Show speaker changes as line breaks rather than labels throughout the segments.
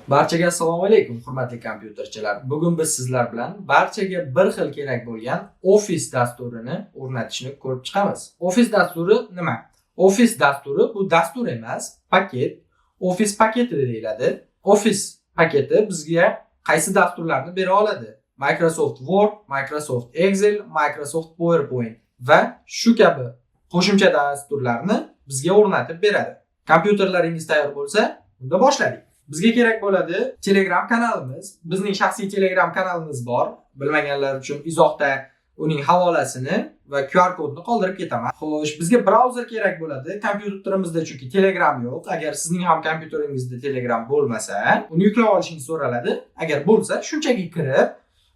Barchaga assalomu alaykum, hurmatli kompyuterchilar. Bugun biz sizlar bilan barchaga bir xil kerak bo'lgan Office dasturini o'rnatishni ko'rib chiqamiz. Office dasturi nima? Office dasturi bu dastur emas, paket. Office paketi deyiladi. Office paketi bizga qaysi dasturlarni bera oladi? Microsoft Word, Microsoft Excel, Microsoft PowerPoint va shu kabi qo'shimcha dasturlarni bizga o'rnatib beradi. Kompyuterlaringiz tayyor bo'lsa, unda boshladik. Bizga kerak bo'ladi Telegram kanalimiz. Bizning shaxsiy Telegram kanalimiz bor. Bilmaganlar uchun izohda uning havolasini va QR kodni qoldirib ketaman. Xo'sh, bizga brauzer kerak bo'ladi. Kompyuterimizda chunki Telegram yo'q. Agar sizning ham kompyuteringizda Telegram bo'lmasa, uni yuklab olishingiz so'raladi. Agar bo'lsa, shunchaki kirib,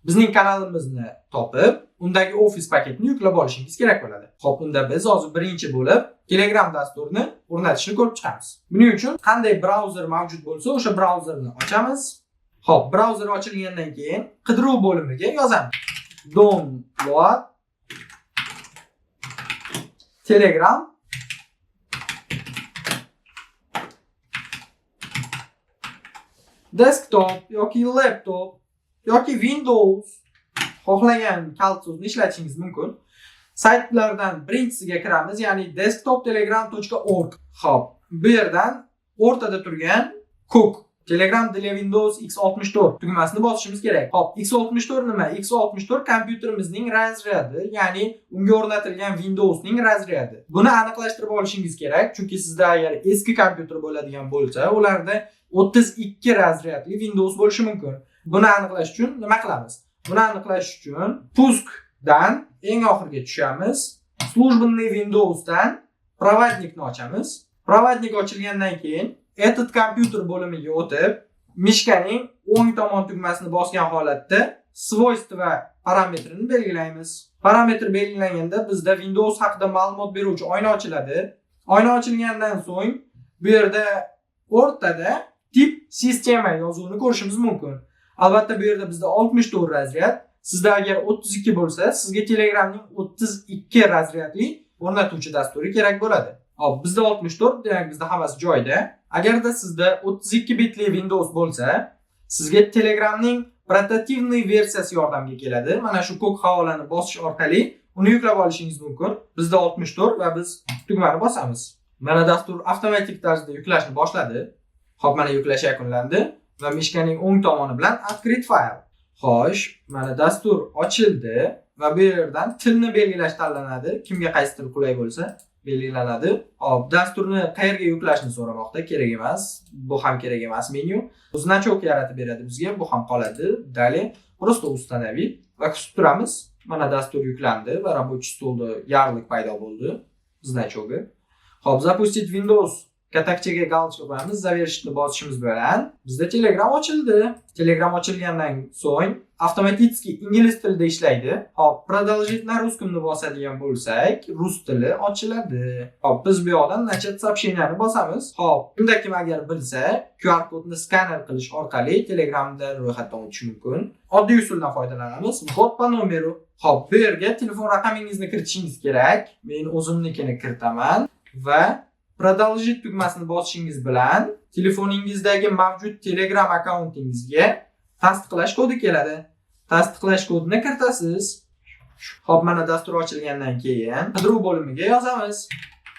bizning kanalimizni topib, undagi Office paketini yuklab olishingiz kerak bo'ladi. Xo'p, unda biz hozir birinchi bo'lib Telegram dasturini o'rnatishni ko'rib chiqamiz. Buning uchun qanday brauzer mavjud bo'lsa, o'sha brauzerni ochamiz. Xo'p, brauzer ochilgandan keyin qidiruv bo'limiga yozamiz: Download Telegram desktop yoki laptop yoki Windows, xohlagan kalit so'zni ishlatishingiz mumkin. Saytlardan birinchisiga kiramiz, ya'ni desktoptelegram.org. Xo'p, bu yerdan o'rtada turgan ko'k Telegram для Windows x64 tugmasini bosishimiz kerak. Xo'p, x64 nima? x64 kompyuterimizning разряд i, ya'ni unga o'rnatilgan Windowsning разряд i. Buni aniqlashtirib olishingiz kerak, chunki sizda agar eski kompyuter bo'ladigan bo'lsa, ularda 32 разряд li Windows bo'lishi mumkin. Buni aniqlash uchun nima qilamiz? Buni aniqlash uchun пуск dan eng oxiriga tushamiz. Служебный Windowsdan проводник ni ochamiz. Проводник ochilgandan keyin "Этот компьютер" bo'limiga o'tib, мышка ning o'ng tomon tugmasini bosgan holatda "Свойства" parametrini belgilaymiz. Parametr belgilanganda bizda Windows haqida ma'lumot beruvchi oyna ochiladi. Oyna ochilgandan so'ng bu yerda o'rtada "Тип системы" yozuvini ko'rishimiz mumkin. Albatta, bu yerda bizda 64 разряд. Sizda agar 32 bo'lsa, sizga Telegramning 32 разряд li o'rnatuvchi dasturi kerak bo'ladi. Xo'p, bizda 64, demak, bizda hammasi joyida. Agarda sizda 32 bitli Windows bo'lsa, sizga Telegramning портативный versiyasi yordamga keladi. Mana shu ko'k havolani bosish orqali uni yuklab olishingiz mumkin. Bizda 64 va biz tugmani bosamiz. Mana, dastur avtomatik tarzda yuklashni boshladi. Xo'p, mana, yuklash yakunlandi va мышка ning o'ng tomoni bilan "Открыть файл". Xo'sh, mana, dastur ochildi va bu yerdan tilni belgilash tanlanadi. Kimga qaysi til qulay bo'lsa belgilanadi. Xo'p, dasturni qayerga yuklashni so'ramoqda. Kerak emas. Bu ham kerak emas menyu. Значок yaratib beradi bizga, bu ham qoladi. Далее, просто установить va kutib turamiz. Mana, dastur yuklandi va рабочий стол da ярлык paydo bo'ldi, значок i. Xo'p, "Запустить Windows" katakchaga галочка qo'yamiz. "Завершить" ni bosishimiz bilan bizda Telegram ochildi. Telegram ochilgandan so'ng avtomatik ingliz tilida ishlaydi. Xo'p, "Продолжить на русском" ni bosadigan bo'lsak, rus tili ochiladi. Xo'p, biz bu yoqdan "Начать сообщение" ni bosamiz. Xo'p, kimda kim agar bilsa, QR kodni skaner qilish orqali Telegramda ro'yxatdan o'tish mumkin. Oddiy usuldan foydalanamiz. "Вход по номеру". Xo'p, bu yerga telefon raqamingizni kiritishingiz kerak. Men o'zimnikini kiritaman va "Продолжить" tugmasini bosishingiz bilan telefoningizdagi mavjud Telegram akkauntingizga tasdiqlash kodi keladi. Tasdiqlash kodini kiritasiz. Xo'p, mana, dastur ochilgandan keyin qidiruv bo'limiga yozamiz: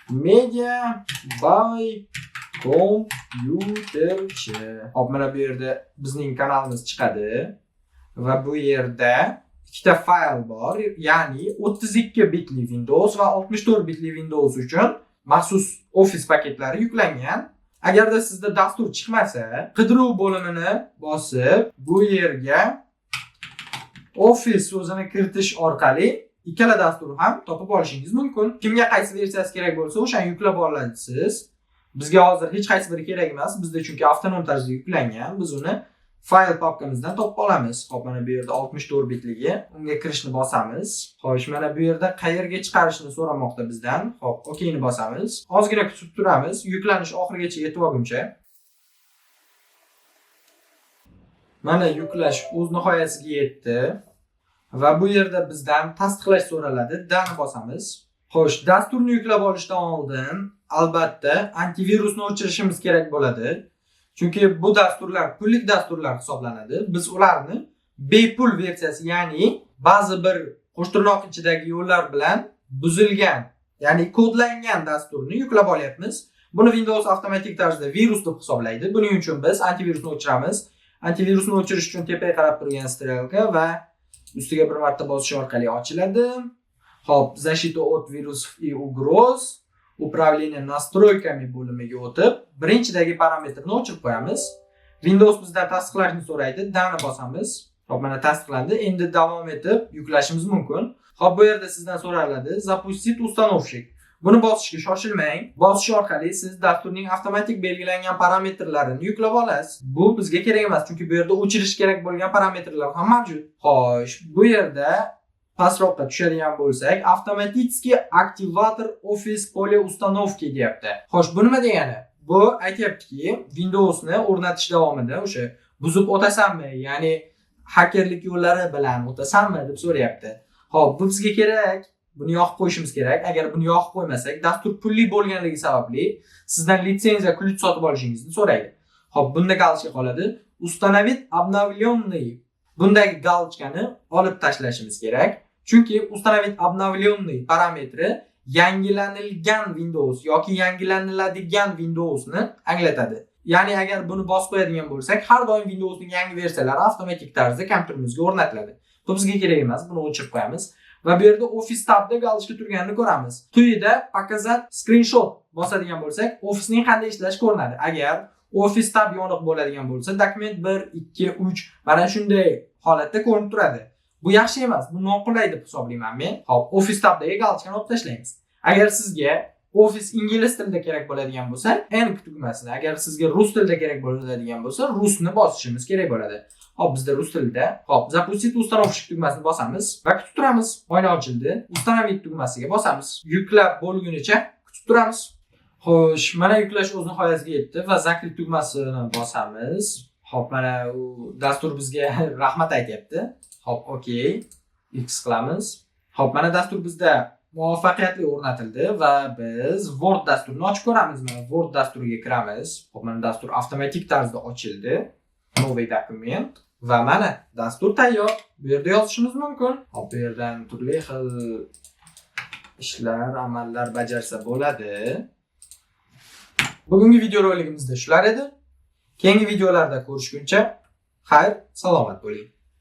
Media by kompyuterchi. Xo'p, mana bu yerda bizning kanalimiz chiqadi va bu yerda ikkita fayl bor, ya'ni 32 bitli Windows va 64 bitli Windows uchun maxsus Office paketlari yuklangan. Agarda sizda dastur chiqmasa, qidiruv bo'limini bosib, bu yerga Office so'zini kiritish orqali ikkala dasturni ham topib olishingiz mumkin. Kimga qaysi versiyasi kerak bo'lsa, o'shani yuklab olasiz. Bizga hozir hech qaysi biri kerak emas. Bizda chunki avtonom tarzda yuklangan. Biz uni fayl papkamizdan topib olamiz. Xo'p, mana bu yerda 64 bitligi. Unga kirishni bosamiz. Xo'sh, mana bu yerda qayerga chiqarishni so'ramoqda bizdan. Xo'p, "Okey" ni bosamiz. Ozgina kutib turamiz, yuklanish oxirigacha yetib olguncha. Mana, yuklash o'z nihoyasiga yetdi va bu yerda bizdan tasdiqlash so'raladi. "Да" ni bosamiz. Xo'sh, dasturni yuklab olishdan oldin albatta antivirusni o'chirishimiz kerak bo'ladi. Chunki Chunki bu dasturlar pullik dasturlar hisoblanadi. Biz ularni bepul versiyasi, ya'ni ba'zi bir qo'shtirnoq ichidagi yo'llar bilan buzilgan, ya'ni kodlangan dasturni yuklab olyapmiz. Buni Windows avtomatik tarzda virus deb hisoblaydi. Buning uchun biz antivirusni o'chiramiz. Antivirusni o'chirish uchun tepaga qarab turgan strelka va ustiga bir marta bosish orqali ochiladi. Xo'p, "Защита от вирусов и угроз", "Управление настройками" bo'limiga o'tib, birinchidagi parametrni o'chirib qo'yamiz. Windows bizdan tasdiqlashni so'raydi. "Да" ni bosamiz. Xo'p, mana tasdiqlandi. Endi davom etib yuklashimiz mumkin. Xo'p, bu yerda sizdan so'raladi: "Запустить установщик". Buni bosishga shoshilmang. Bosish orqali siz dasturning avtomatik belgilangan parametrlarini yuklab olasiz. Bu bizga kerak emas, chunki bu yerda o'chirish kerak bo'lgan parametrlar ham mavjud. Xo'sh, bu yerda pastroqqa tushadigan bo'lsak, "Автоматический активатор Office поле установки" deyapti. Xo'sh, bu nima degani? Bu aytyaptiki, Windowsni o'rnatish davomida o'sha buzib o'tasanmi, ya'ni xakerlik yo'llari bilan o'tasanmi deb so'rayapti. Xo'p, bu bizga kerak. Buni yoqib qo'yishimiz kerak. Agar buni yoqib qo'ymasak, dastur pulli bo'lganligi sababli sizdan litsenziya, ключ sotib olishingizni so'raydi. Xo'p, bunda галочка qoladi. "Установить обновленный", bundagi галочка ni olib tashlashimiz kerak. Chunki "Установить обновленный" parametri yangilanilgan Windows yoki yangilaniladigan Windowsni anglatadi. Ya'ni agar buni bosib qo'yadigan bo'lsak, har doim Windowsning yangi versiyalari avtomatik tarzda kompyuterimizga o'rnatiladi. Bu bizga kerak emas, buni o'chirib qo'yamiz. Va bu yerda Office tabda галочка turganini ko'ramiz. Quyida "Показать скриншот" bosadigan bo'lsak, Officening qanday ishlashi ko'rinadi. Agar Office tab yoniq bo'ladigan bo'lsa, dokument 1, 2, 3 mana shunday holatda ko'rinib turadi. Bu yaxshi emas, bu noqulay deb hisoblayman men. Xo'p, Office tabdagi галочка ni olib tashlaymiz. Agar sizga Office ingliz tilida kerak bo'ladigan bo'lsa, ENG tugmasini, agar sizga rus tilida kerak bo'ladigan bo'lsa, rusni bosishimiz kerak bo'ladi. Xo'p, bizda rus tilida. Xo'p, "Запустить установщик" tugmasini bosamiz va kutib turamiz. Oyna ochildi. "Установить" tugmasiga bosamiz. Yuklab bo'lgunicha kutib turamiz. Xo'sh, mana yuklash o'z nihoyasiga yetdi va "Закрыть" tugmasini bosamiz. Xo'p, mana u dastur bizga rahmat aytyapti. Xo'p, okey. X qilamiz. Xo'p, mana dastur bizda muvaffaqiyatli o'rnatildi va biz Word dasturini ochib ko'ramiz. Mana Word dasturiga kiramiz. Xo'p, mana dastur avtomatik tarzda ochildi. Новый документ va mana dastur tayyor. Bu yerda yozishimiz mumkin. Xo'p, bu yerdan turli xil ishlar, amallar bajarsa bo'ladi. Bugungi videoroligimizda shular edi. Keyingi videolarda ko'rishguncha xayr, salomat bo'ling.